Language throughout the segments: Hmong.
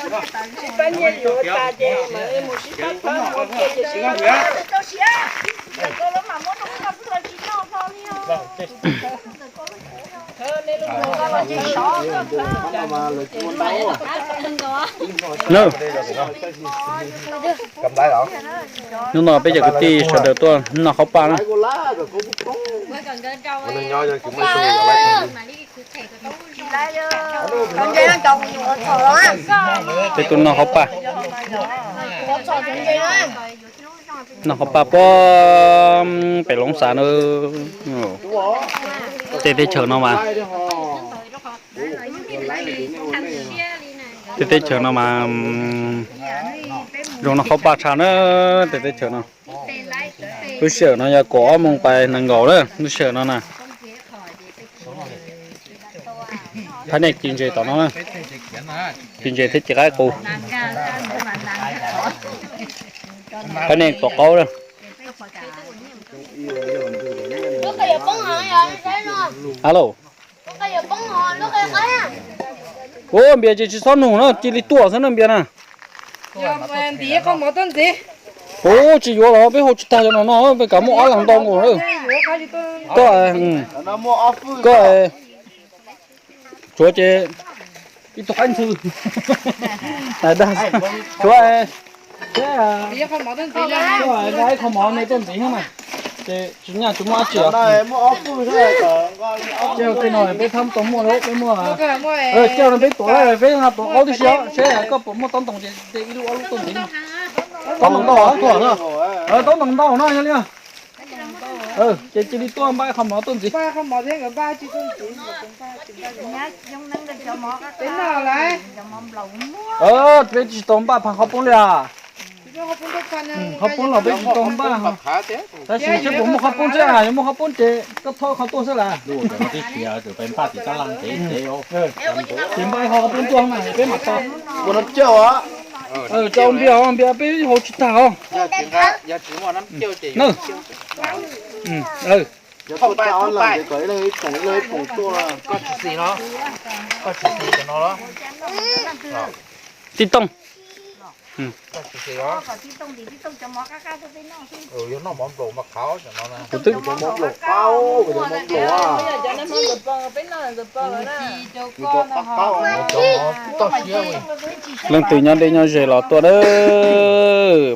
Sib pab nyiaj yuav tas ces mas mus sib pab pab ua ke ces sib pab pab. Hnub no peb cov kwv tij sawv daws tuaj noj qhauv paj na. Peb tuaj noj qhauv paj, noj qhauv paj puag pem Loov Xav na. Tej teb chaws no mas, tej teb chaws no mas zoo noj qhauv paj tshaj na. Tej teb chaws no lub sij hawm no yog kaum ob moos pais nees nkaum na lub sij hawm no na. Phab nej ci ntses tom no na, ci ntses thiab ci qaib qus. Phab nej tuav qaub na. Alo, ua Npias ces tsis txhob nug na, cia li tuaj xwb na Npias na. Ub, tsis yuav los peb hau tsis tag cov no no, peb kav muaj ob leeg ntau nkaus. Koj, koj, tsuav ces ib tug qaib ntxhw, tsuav, tsuav ib qho mov me tuaj ntxiv na, ces tsis nyaj tsis muaj dab tsi. Tej no peb thab tau muaj, peb muaj, tej no peb tuav, peb tuav qaub tib si os, seb koj puas muaj tob ntoo ces ib lub ob lub tuaj ntxiv. Tob ntoo ntau, tob ntoo ntau no yog li. Ces cia li tuaj npaj qho mov tuaj ntxiv. Peb tsis tau npaj phaj qhov poob li as. Qhov poob los peb tsis tau npaj. Tab sis seb puas muaj qhov poob xwb, yog muaj qhov poob ces koj thauj qhov tuaj xwb las. Ces npaj qhov poob tuaj mas peb mam tau. Tau Npias os, Npias peb hau tsis tag os. Tib tooj. Kuv twb leej twg nyob deb nyob ze los tuaj na.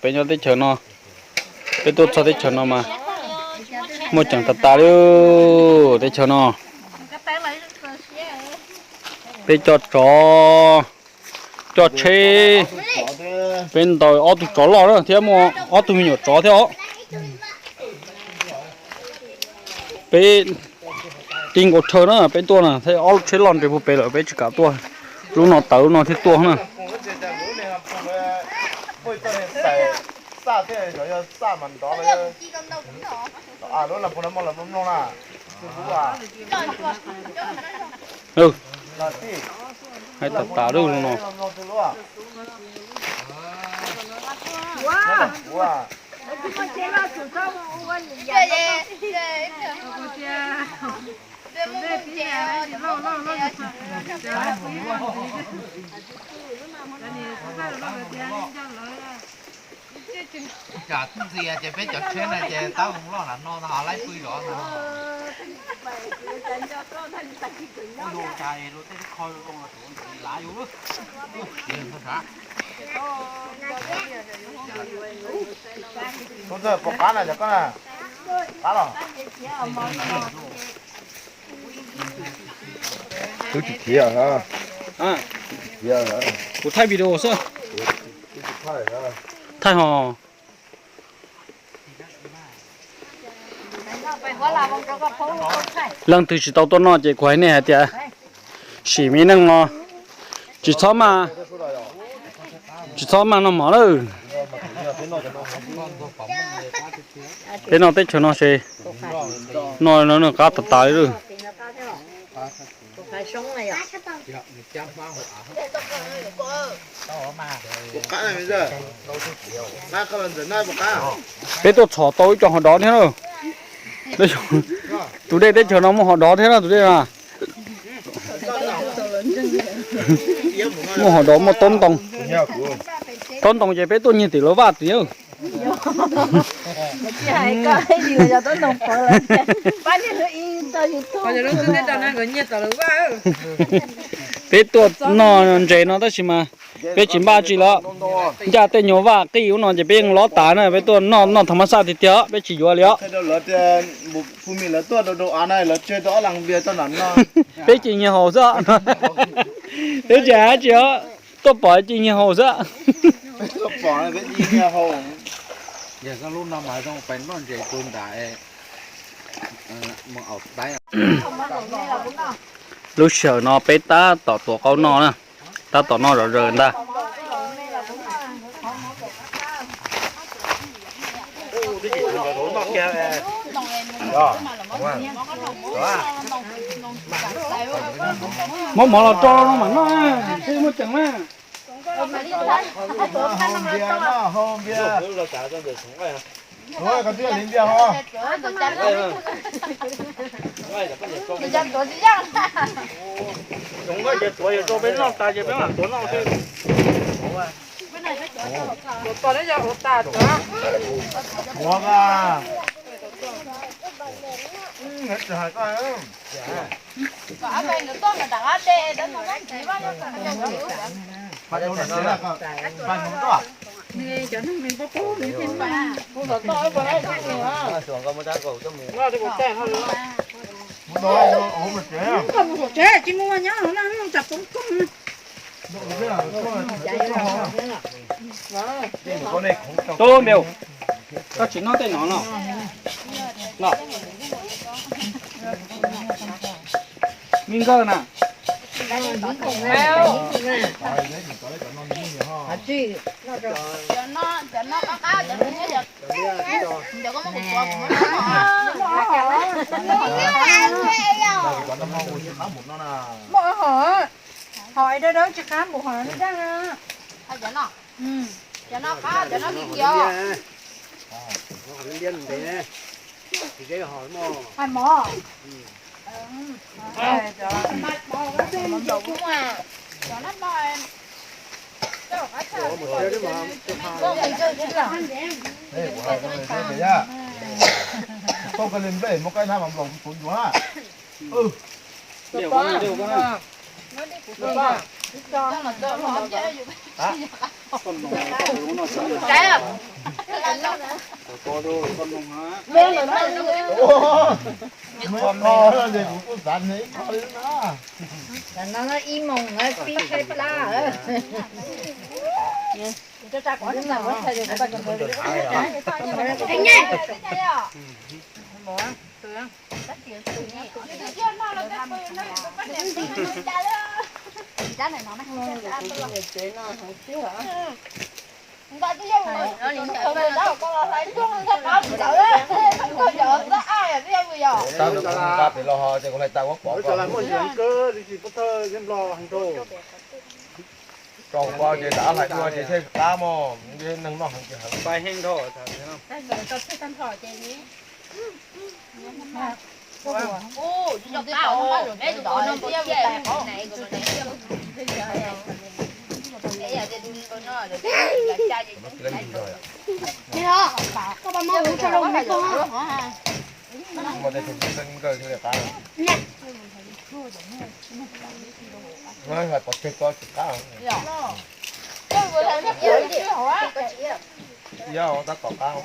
Peb nyob teb chaws no, peb tuaj txog teb chaws no mas muaj ceem tas tas li teb chaws no. Peb coj tsov, coj tsheb, peb ntaus ob tug tsov loj na thiab muaj ob tug me nyuam tsov thiab os. Peb tib nkaus chaw na peb tuaj na, thiab ob lub tsheb loj nres puag pem lawm peb tsis kam tuaj. Lub no tawv lub no thiaj tuaj na. Hais tas tas lub no. Ua cas twb ntxias ces peb cov tsheb na ces tab mus loj nram no no laib pw zov no. Ua cas luag tej kho zoo zoo los tseem ua ntawd lav yus lub. Ntxawg, puas qab na cov koj na? Qab los? Twb tsis khiav, kuv thaij video xwb. Thaij ho. Leej twg tsis tau tuaj noj ces kuv hais nej hais tias sim me neej no tsis txhob maj, tsis txhob maj noj mov lawm. Peb noj teb chaws no ces noj qab tas tas li. Peb tuaj txhom tau ib co hov dov thiab na. Tus dej teb chaws no muaj hov dov thiab na tus dej na. Muaj hauv dos muaj taub ntoo. Taub ntoo ces peb tuaj nyiag tim lawv vaj tim. Peb tuaj noj ntses no tab sis mas peb tsis npaj tsi lawm. Ncaj tej nyuag vaj qij ub no ces peb yeej lob tas na, peb tuaj noj noj thaum mab xaj tiag tiag, peb tsis yuav li os. Peb cia nyiag haus xwb. Peb tsis hais tsi os, tuaj pom cia nyiag haus xwb. Lub sij hawm no peb tab tom tuav qaub noj na, tab tom noj zom zaws ntag. Muab mov los rau no mam noj, thiaj muaj ceem na. Tuav no yog ua tas tuav. Tub npiu, koj tsis noj tej no no? Me nkawj na. Muaj hom, hom es dawb dawb tsis qab npaum hom daj na. Cov no qab, cov no lig kiag. Hais mov. Tau ka li nplej muab koj hnab mas nploos kuv tuav ncuav na. Ib moos pib tshaib plab. Tau nqa pem los ho ces kuv hlais tas kuv pom. Tso ko ces lam hlais dua ces thiaj qab mog, neeg noj heev ces heev. Pov tseg ko tsis qab. Tab tom qab.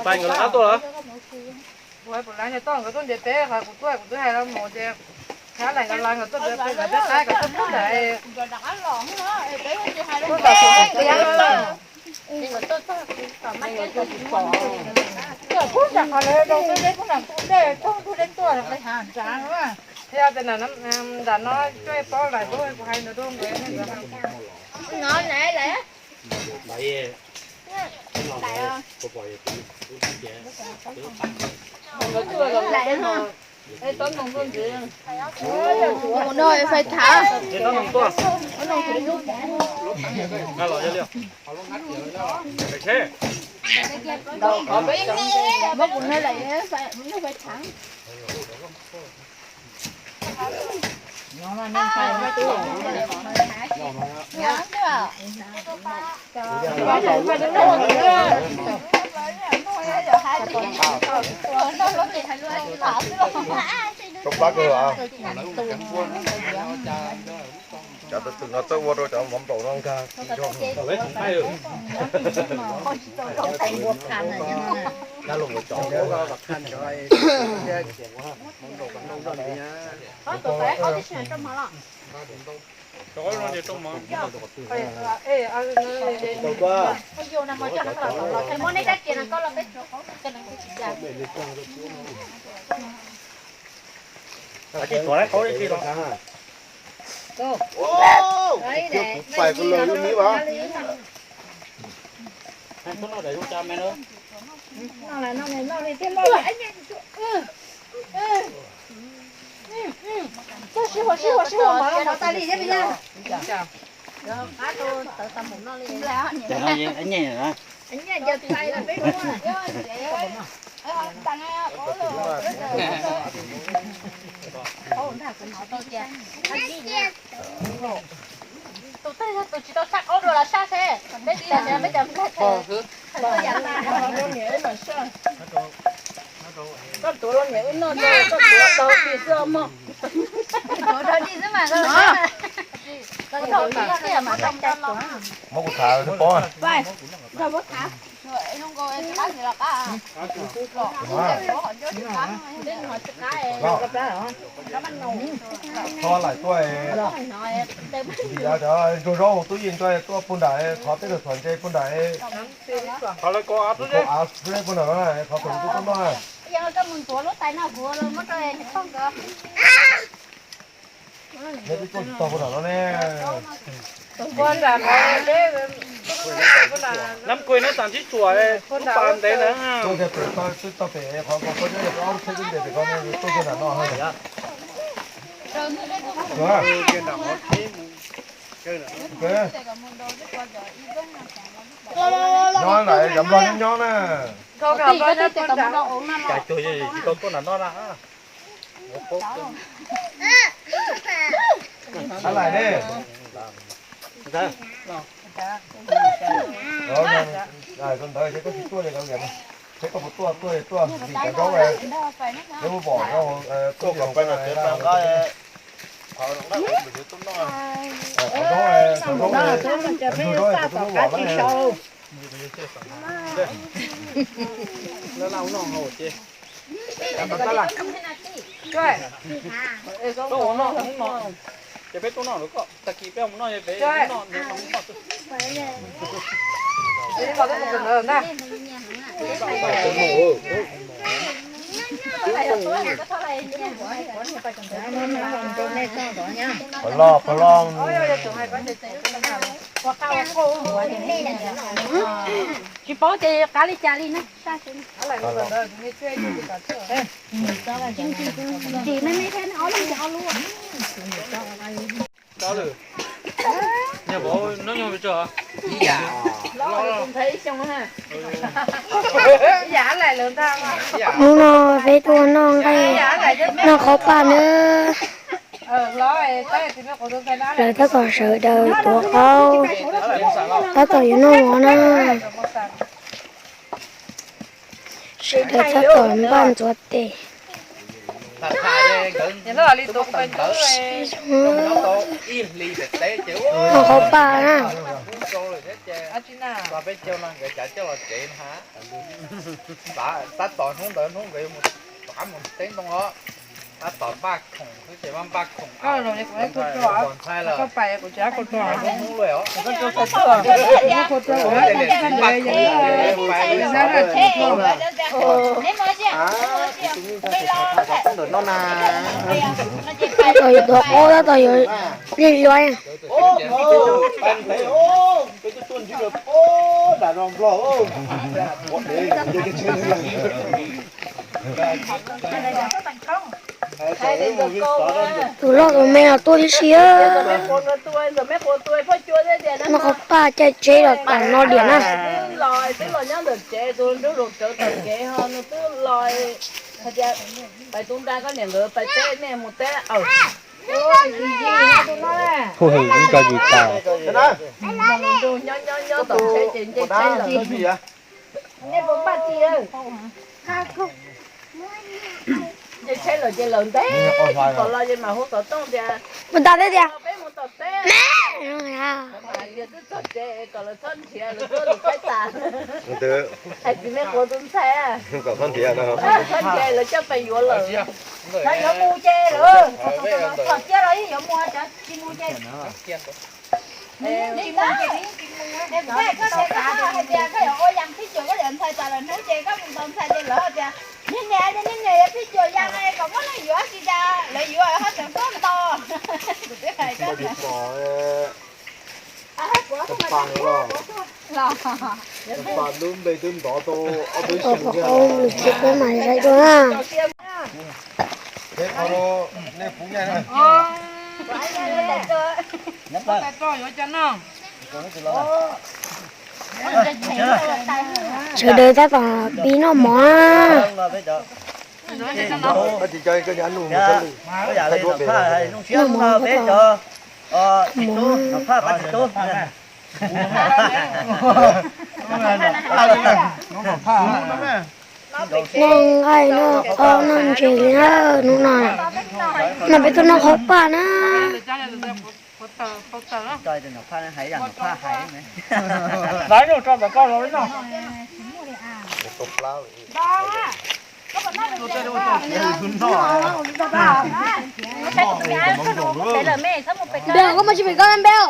Tais nkawd lawv qab tuaj lawm. Kuv hais puas laib nyob toj nkawd tuaj ntiaj teb, qhov kuv tuaj kuv twb hais los mus ces, hab lais nkawd los nkawd tuaj pem nkawd peb qab nkawd tuaj pub ntais. Tuaj tom kuv qias na. Kuv pub nram qhov lawv zoo peb peb pub nram ntug dej, pub ntug dej tuaj los nqis hav nrad na. Yog tias nram no cuaj paub lais pub kuv hais ntawd rau nkawd. Mus no fais tham. Muab kuv no lawm, fais tham. Rau plab kawg. Cov tus twm no txawj ua rau cov mov nplaum no nkag. Tus twg yog tus tsis tau saj qaub dua los saj seb, peb tsis tau saj peb cov nplog. Koj tuav los niam wb noj, koj tuav tau ti xwb mog. Muab kuv tham, thov laim tuaj, cov ntsuag zaub hauv tub yeej tuaj, tuaj puag nram, thov tej lus thov ntse puag nram, av xwb puag nram no, thov tus tuaj noj. Neb twb tuaj tsis tau puag nram no ne. Nab kuj neb txam tib tsuam lub pas ntev ntawd. Tuaj kiag pem, twb tau pem qhov ko, koj nyob ob lub tsheb twb ntes pem ko, tuaj kiag nram no. Nyob nram cov nplog nyob nyob na. Cas cuag tsis tau tuaj nram no na. Ab laim ne. Ntawd ces koj tsis tuaj li, seb koj puas tuaj, tuaj tuaj vim cov zaub, cov muab vom, tuaj kom peb no, cov zaub, cov zaub, cov zaub, Ces peb tuaj noj lawm, koj tag kis peb mus noj, peb noj. Pog loj, pog loj. Tsis paub ces qab li cas li na. Tsis me me thiab, ob lub ces ob lub. Nyuag vauv nyob nyuag pes tsawg? Hnub no peb tuaj noj nqaij, noj qhauv paj nawb. Lawv tab tom sawv daws tuav qaub, tab tom yuav noj mov na. Sawv daws tab tom npaj ntxuav tes. Noj qhauv paj na. Tab tom hnub ntawd hnub nkawd yuav mus, rov qab mus teb ntoo os. Tab tom npaj khoom xwb ces mas npaj khoom, ntxhais lawm. Hnub lawm os. Tab tom yuav tuav qaub, tab tom yuav li luaj. Tus loj tus me los tuaj tib si. Noj qhov paj caij tsheb los tom no diam na. Hu hwm ib co yis tas. Mus tas thiab tias, me, lawv yuav mus ces lawv txog cia los yeej yuav mus, tsis mus ces tsis mus. Koj tias koj hais tias koj yuav ua yas phij cuam, koj yuav ntxhais tas lawm hnub ces koj mus ntaus ntxhais ces lawv tias niag niam, niag niam yuav phij cuam yas kom muab nws yuav tsis cas, lawv yuav ho tseem tuaj ntaus. Kuv twb hais koj Lub npe twb ntov tau ob peb xyoo thiab. Lwm tsis peb mas saib dua na. Sawv daws tab tom pib noj mov. Noj mov tab tom mov. Noj nqaij noj qhov noj ntses li na, hnub no. No peb tuaj noj qhov paj na. Npeu, koj muaj tsis pem koj npeu.